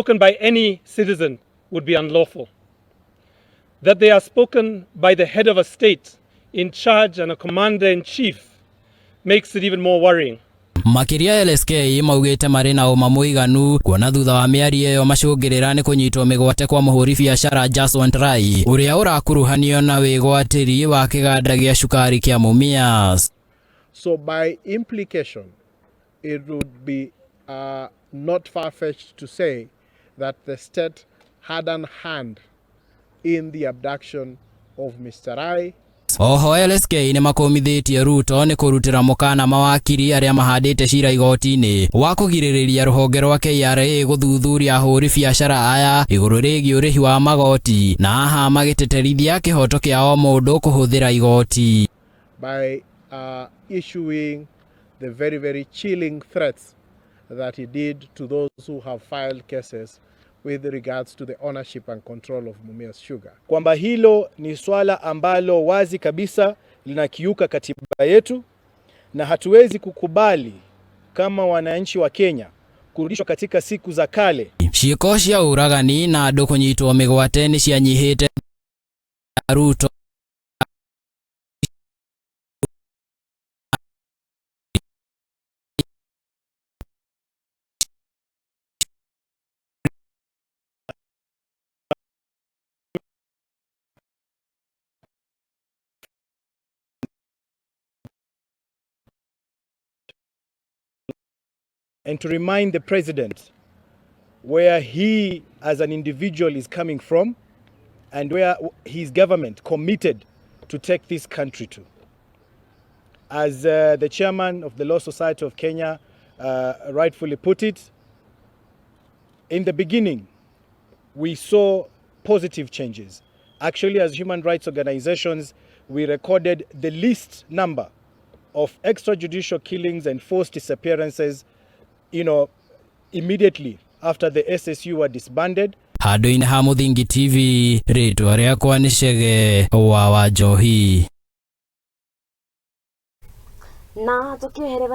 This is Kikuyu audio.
Spoken by any citizen would be unlawful. That they are spoken by the head of a state in charge and a commander in chief makes it even more worrying. Makĩria LSK maugĩte marĩ na ũma mũiganu kuona thutha wa mĩario ĩyo macũngĩrĩra nĩ kũnyitwo mĩgwate kwa mũhũri biacara Jaswant Rai ũrĩa ũrakuruhanio na wĩgwatĩri wa kĩganda gĩa cukari kĩa Mumias. So by implication, it would be not far-fetched to say that the state had an hand in the abduction of Mr. Rai. Oho LSK nĩ makũmithĩtie Ruto nĩ kũrutĩra mũkana mawakiri arĩa mahandĩte cira igoti-inĩ wa kũgirĩrĩria rũhonge rwa KRA gũthuthuria ahũri biacara aya igũrũ rĩgiĩ ũrĩhi wa magoti na haha magĩtĩtĩrithia kĩhoto kĩa o mũndũ kũhũthĩra igoti. By issuing the very, very chilling threats that he did to those who have filed cases with regards to the ownership and control of Mumias Sugar. Kwamba hilo ni swala ambalo wazi kabisa linakiuka katiba yetu na hatuwezi kukubali kama wananchi wa Kenya kurudishwa katika siku za kale. Ciĩko cia ũragani na andũ kũnyitwo mĩgwate nĩ cianyihĩte Ruto. And to remind the president where he as an individual is coming from and where his government committed to take this country to. As the chairman of the Law Society of Kenya rightfully put it, in the beginning, we saw positive changes. Actually, as human rights organizations, we recorded the least number of extrajudicial killings and forced disappearances immediately after the SSU were disbanded. Handũ-inĩ ha Mũthingi TV, rĩtwa rĩakwa nĩ Chege wa Wanjohi. Na tukieherera.